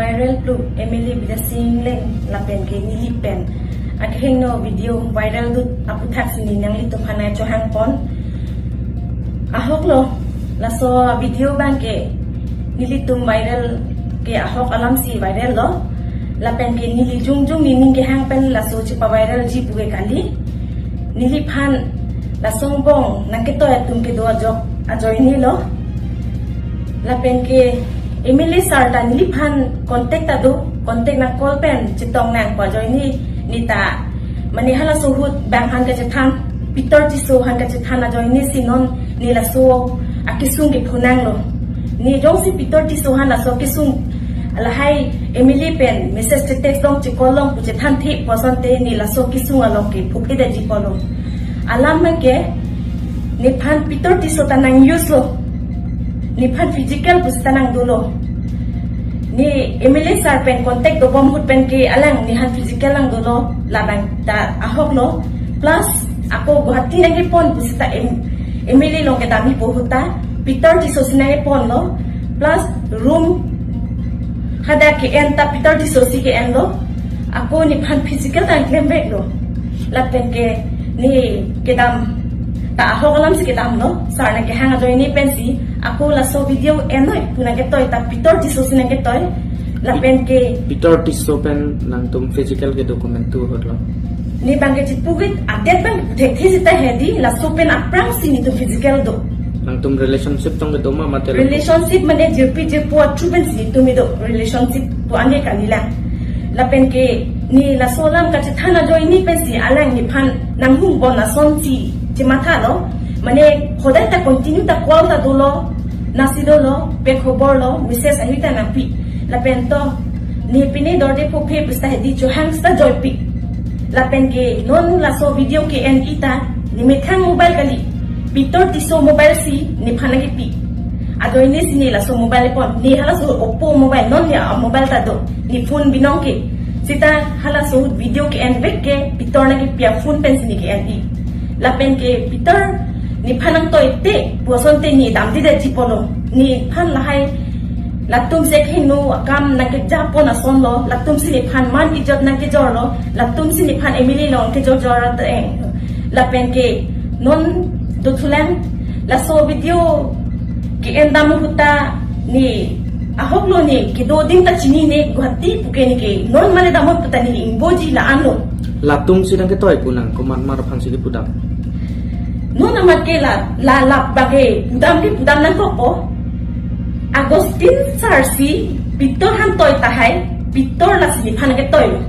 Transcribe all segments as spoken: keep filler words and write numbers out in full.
Viral plu M L A Bidya Sing Engleng lapen ke neli pen akehingno video viral dut aputhaksi ne nanglitum aphan chohangpon. Ahok lo, laso video abang ke nelitum viral ke ahok alamsi viral lo. Lapen ke neli jongjong nening kehang pen laso chepa-viralji pu ke kali. Neliphan laso angbong nangketoi atum kedo ajok ajoine lo. Lapen ke M L A sir ta neliphan contact ta do, contact nang call pen chetong nang pu ajoine, ne ta mane halaso ahut bang aphan kachethan, Peter Tisso aphan kachethan ajoine si non ne laso akesung ke phunang lo. Ne jongsi Peter Tisso aphan laso kesung lahai M L A pen message che-text long che-call long pu chethanthe pu asonte ne laso kesung along ke phukhe detji pulo. Alam ke nephan Peter Tisso ta nang-use lo. Nephan physical pusita nang dolo. Ne M L A sir pen contact dobom ahut pen ke alang nephan physical nang dolo, labang ta ahok lo. Plus ako Guwahati nangkepon pusita M-, M L A along kedamji pu ahut ta Peter Tisso si nangkepon lo. Plus room hadak ke-en ta Peter Tisso si ke-en lo. Ako nephan physical ta nang klem vek lo. Lapen ke ne kedam ta ahok alamsi kedam lo. Sir nangkehang ajoine pensi ako laso video en noi pu nangketoi ta Peter Tisso si nangketoi. Lapen ke Peter Tisso pen nangtum physical kedo komantu ahut lo? Ne abang ke chipugit update abang thekthe sita hedi, laso pen aphrangsi netum physical do. Nangtum relationship tong kedo ma mate? Relationship mane jirpi jirpo athu pensi netum kedo relationship pu ane kalilang. Lapen ke ne laso alam kachethan ajoine pensi alang nephan nanghung bon asonsi chematha lo. Mane hodai ta continue ta call ta dolo, nasi dolo, pe khobor lo, message ahi ta nangpi. Lapen to ne pine dorde phophe pusita hedi chohang sita joipi. Lapen ke non laso video ke-en-i ta ne methang mobile kali, Peter Tisso mobile si nephan nangkepi. Ajoine si ne laso mobile pon, ne halaso Oppo mobile, non ne a-mobile ta do, ne phone binong ke. Sita halaso video ke-en vek ke Peter nangkepi aphone pensi ne ke-en-i. Lapen ke Peter nephan nangtoite pu asonte ne damde detji pulo. Nephan lahai latum si akehingno akam nangkejapon ason lo, latum si nephan man ijot nangkejor lo, latum si nephan M L A along kejor jor ateng. Lapen ke non dothulang, laso video ke-en dam ahut ta ne ahok lo, ne kedo adim ta chinine, Guwahati pu ke ne ke non mane damnon pu ta ne ingboji la-an lo. Latum si nangketoi pu nang komat mar aphansi kepudam? Non amat ke la, la, la bage pudam ke pudam nangkokpo. Augustine sir si Peter aphan toi tahai, Peter lasi nephan nangketoi lo.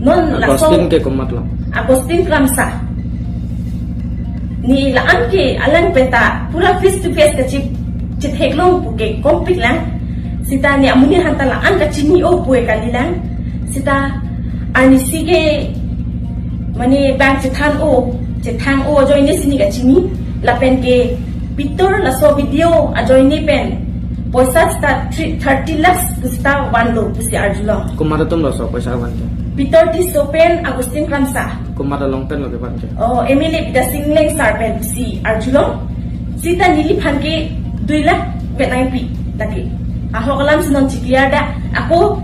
Non laso Augustine ke komat lo? Augustine Kramsa. Ne la-an ke alang pen ta pura face to face kachi, chitheklong pu ke kompik lang. Sita ne amonit aphan ta la-an kachini-o pu ke kalilang. Sita arnisi ke mane bang chethan-o, chethang-o ajoine si ne kachini. Lapen ke Peter laso video ajoine pen poisa sita three, thirty lakhs pusita vanlo pusi arjulong. Komat atum laso poisa van ke? Peter Tisso pen Augustine Kramsa. Komat along pen lo kevan ke? Oh, M L A Bidya Sing Engleng sir pen pusi arjulong. Sita neliphan ke dui lakh pen nangpi lagi. Ahok alamsi non chikliar da. Ako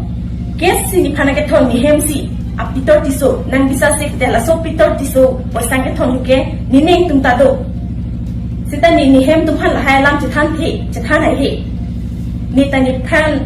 case si nephan nangkethon ne hem si a Peter Tisso, nang bisa si de laso Peter Tisso poisa kethon ke ne neng atum ta do. Sita ne ne hem atum aphan lahai alam chethanthe, chethan haihe. Ne ta nephan,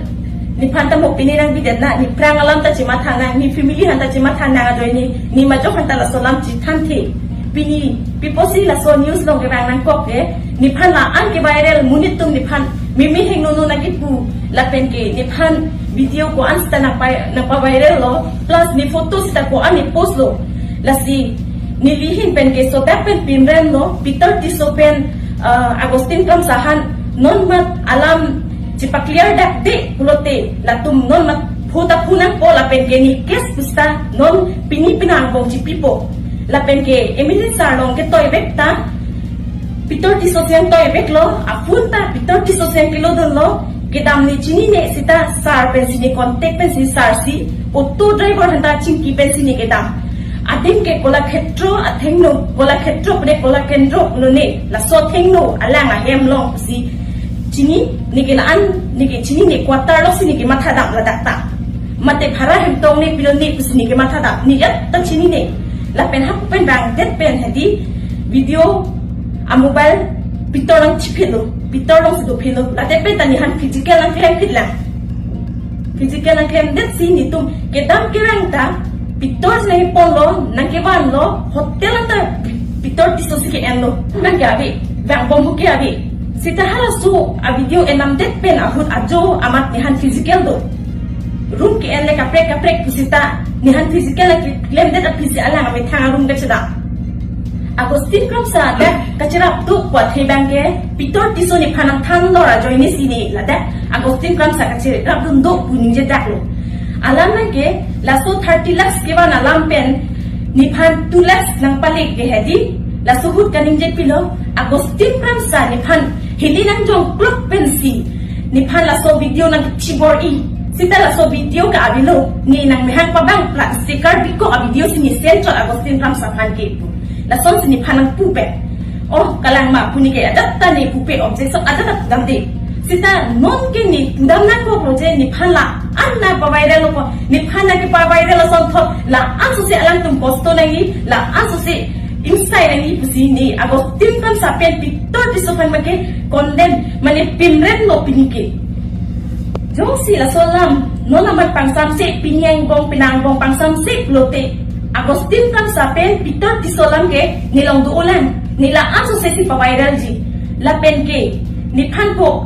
nephan ta mo pine nangbidet na, ne aphrang alam ta chematha nang, ne family aphan ta chematha nang ajoine, ne majok aphan ta laso alam chethanthe. Pini pi pusi laso news along kevang nangkok ke, nephan la-an ke viral, monit atum nephan meme hingno no nangkepu, lapen ke nephan video ko-an sita nangpa, nangpa-viral lo, plus ne photo sita ko-an ne post lo. Lasi neli ahin pen ke sodak pen pinrem lo, Peter Tisso pen, ah, Augustine Kramsa aphan non mat alam chepaclear dakde pulote latum non mat phu ta phu nangpo, lapen ke ne case pusita non pini penang angbong chipipo. Lapen ke M L A sir along ketoi vek ta Peter Tisso si nangtoi vek lo, aphone ta Peter Tisso si nangkelodun lo, kedam ne chinine, sita sir pensi ne contact pensi sir si auto driver aphan ta chingki pensi ne kedam. Adim ke Kolakhetro athengno, Kolakhetro pu ne Kolakendro pulo ne, laso athengno alang ahem along pusi Chini, neke la-an, neke chini ne quarter lo si neke mathadam ladak ta. Mate bhara hem tong ne pilo ne pusi neke mathadam. Ne jat ta chinine. Lapen hap pen bangdet pen hadi video a mobile pitor nangchiphitlo. Pitor nangsi dophitlo. Late pen ta nephan physical nangklemphit lang. Physical nangklemdet si netum kedam kerang ta pitor si nangponlo, nangkevanlo, hotel anta pitor Tisso si ke-enlo. Nang ke ave, bang bom ke ave. Seta halaso a video enamdet pen ahut ajo amat nephan physical do. Room ke-en le kaprek kaprek pusita nephan physical klemdet aphi si alang amethang a-room kachedam. Augustine Kramsa dak kacherap do pu athe bang ke pitor Tisso nephan nangthan dor ajoine si ne ladak Augustine Kramsa kacherap dun do pu ningjedaklo. Alam nang ke laso thirty lakhs kevan alam pen nephan two lakhs nangpale ke hadi laso ahut kaningje pilo Augustine Kramsa nephan hili nangjong klok pensi nephan laso video nangchibor-i. Seta laso video ke avelo, ne nangmehang pabang plastic car biko a video si ne send chot Augustine Kramsa aphan ke pu. Lason si nephan nangpu pen. Oh, kalang ma pu ne ke adat ta ne pupe objection adat ta damde. Seta non ke ne pudam nangkoklo je nephan la-an nangpavirallo ko, nephan nangkepaviral asonthot la-an sose alangtum post nangji, la-an sose insai nangji pusi ne Augustine Kramsa pen pitor Tisso aphan make condemn mane pimremlo pini ke. Jongsi laso alam non amat pangsamse, pini angbong penang angbong pangsamse lote Augustine Kramsa pen pitor Tisso alam ke ne long do-olang, ne la-an sose si paviralji. Lapen ke nephan po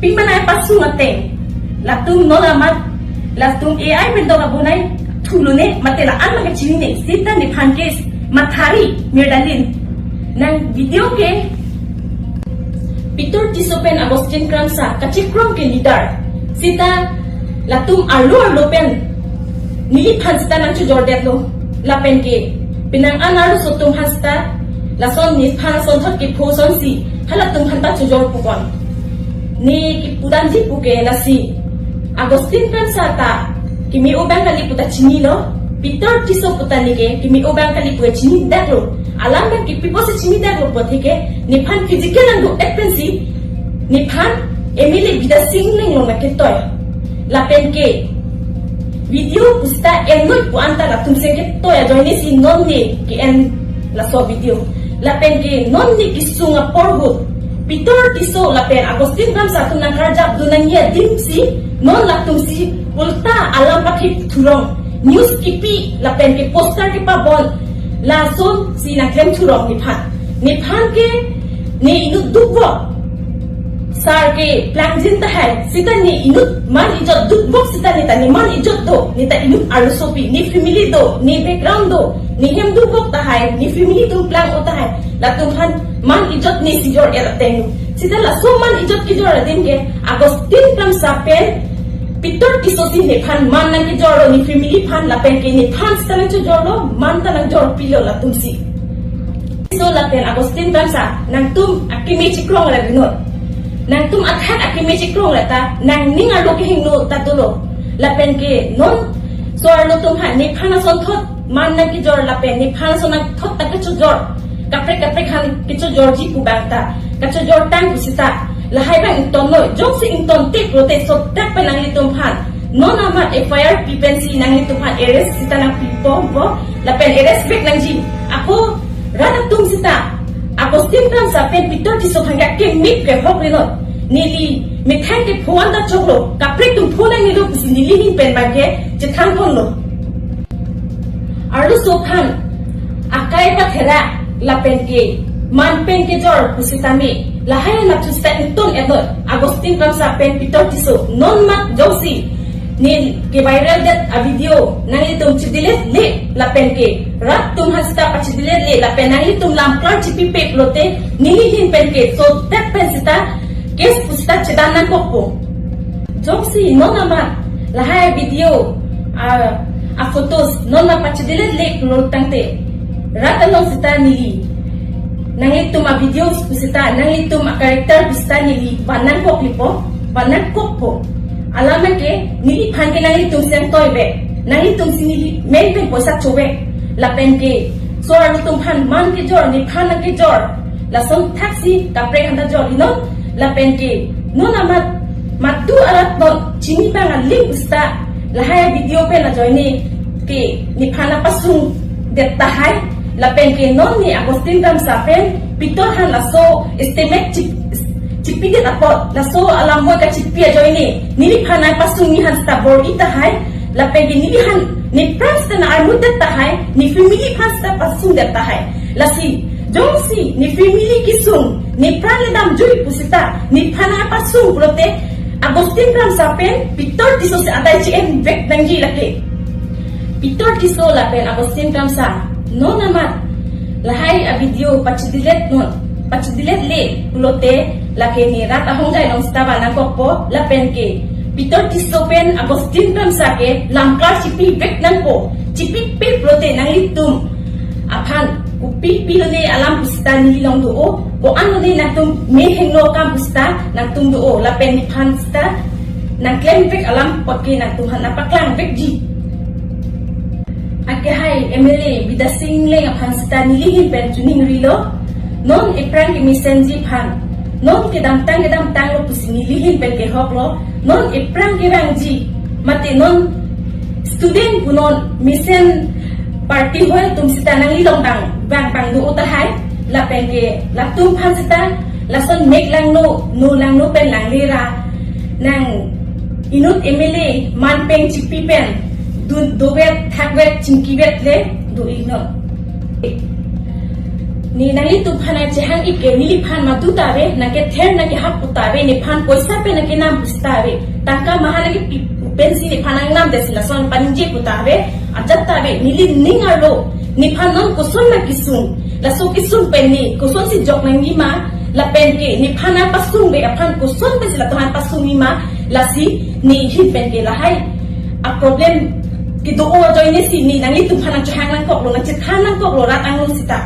ping manai pasung ateng latum non amat latum A I pen dok abonai thulone mate la-an make chinine, seta nephan ke mathari mirdalin. Nang video ke pitor Tisso pen Augustine Kramsa kachikrong ke leader. Seta latum arlo arlo pen neliphan seta nangchojordetlo. Lapen ke penang an arloso atum aphan seta lason nephan asonthot kepho asonsi halatum aphan ta chojor pukon. Ne kepudamji pu ke lasi Augustine Kramsa ta keme obang kali pu ta chinilo, pitor Tisso pu ta neke keme obang kali pu chinidaklo. Alam bang ke pi pusi chinidaklo pu athe ke nephan physical nangduk-et pensi nephan M L A Bidya Sing Engleng along nangketoi. Lapen ke video pusita ennoi pu anta latum si ketoi ajoine si non ne ke-en laso video. Lapen ke non ne kesung apor ahut pitor Tisso lapen Augustine Kramsa atum nangkarjap dun nangji adim si non latum si ulta alam pathip thurong, news kipi lapen ke poster kepabon, lason si nangklem thurong nephan. Nephan ke ne inut dukvok sar keplangji tahai, seta ne inut man ijot dukvok seta ne ta ne man ijot do, ne ta inut arlosopi, ne family do, ne background do, ne hem dukvok tahai, ne family atum plang-o tahai, latum aphan man ijot ne si jor-et ateng. Seta laso man ijot kejor adim ke Augustine Kramsa pen pitor Tisso si nephan man nangkejorlo, ne family aphan lapen ke nephan seta nangchojorlo, man ta nangjorpilo latum si. Tisso lapen Augustine Kramsa, nangtum akeme chikrong ra binot. Nangtum athak akeme chikrong ra ta nangning arlo kehingno ta dolo. Lapen ke non so-arlo atum aphan nephan asonthot man nangkejor lapen nephan ason nangthot ta kechojor, kaprek kaprek aphan kechojorji pu bang ta kechojor tang pusita lahai bang ingtonlo. Jongsi ingtonte pulote sodak pen nanglitum aphan non amat F I R pi pensi nanglitum aphan arrest seta nangpipo po, lapen arrest back nangji. Ako rat atum seta Augustine Kramsa pen pitor Tisso aphan ke akeme kehok rinot. Neli methang kepho anta choklo, kaprek atum pho nangnelo pusi neli ahin pen bang ke chethanponlo. Arloso aphan akai pathera lapen ke man pen kejor pusitame lahai anat seta ington-etnoi. Augustine Kramsa pen pitor Tisso non mat jongsi ne keviraldet a video nanglitum chedelete le lapen ke rat atum aphan seta pachedelete le lapen nanglitum lamklar chipipe pulote neli ahin pen ke sodak pen seta case pusita chedam nangkokpo. Jongsi non amat lahai video a, a photos non amat pachedelete le pulo tangte rat along seta neli nanglitum a videos pusita, nanglitum a character pusita neli van nangkoklipo, van nangkokpo. Alam ke neliphan ke nanglitum si nangtoibe, nanglitum si neli men pen poisa chove. Lapen ke so-arlo atum aphan man kejor, nephan nangkejor, lason thaksi kaprek aphanta jor-inon. Lapen ke Non amat madu arat non chini bang aling pusita lahai video pen ajoine ke nephan apasung det tahai, lapen ke non ne Augustine Kramsa pen pitor han laso estimate chip, chipi det apot laso alam boi kachipi ajoine neliphan apasung ni han sita bor-i tahai, lapen ke neli han nepran sita na armut det tahai, ne family aphan sita pasung det tahai. Lasi jongsi ne family kesung nepran le damjui pusita nephan apasung pulote Augustine Kramsa pen Pitor Tisso si adai chi-en vek nangji lake. Pitor Tisso lapen Augustine Kramsa non amat lahai avideo pachidilet non, pachidilet le pulote lake ne rat ahongjai along sita vanangkokpo, lapen ke Pitor Tisso pen Augustine Kramsa ke lamklar chipi vek nangpo. Chipipe pulote nanglitum aphan kopi pilone alam pusita neli along do-o, ko-an lone nangtum me hengno akam pusita nangtum do-o, lapen nephan sita nangklem vek alam apot ke nangtum han nangpaklang vekji. Akehai M L A Bidya Sing Engleng aphan sita neli ahin pen choningrilo. Non ephrang kemesenji aphan, non kedamtang kedamtanglo pusi neli ahin pen kehoklo. Non ephrang kevangji mate non student punon mesen party hoi atum sita nangli along bang bang bang do-o tahai, lapen ke latum aphan sita lason mek langno, no langno pen langle ra nang inut M L A manpeng chipi pen dun dovet thakvet chingkivet le do-iknon. Ne nanglitum aphan nangchehang-ik ke neliphan madu ta ave, nangkether nangkehap pu ta ave, nephan poisa pen nangkenam pusita ave. Tangka maha nangkepi pensi nephan nangnam det si lason paningje pu ta ave. Ajat ta ave, neli ning arlo nephan non koson nangkesung, laso kesung pen ne kosonsi jok nangji ma, lapen ke nephan apasung vek aphan koson pensi latum aphan pasungji ma, lasi ne ahin pen ke lahai aproblem kedo-o ajoine si ne nanglitum aphan nangchehang nangkoklo, nangchethan nangkoklo rat angno sita.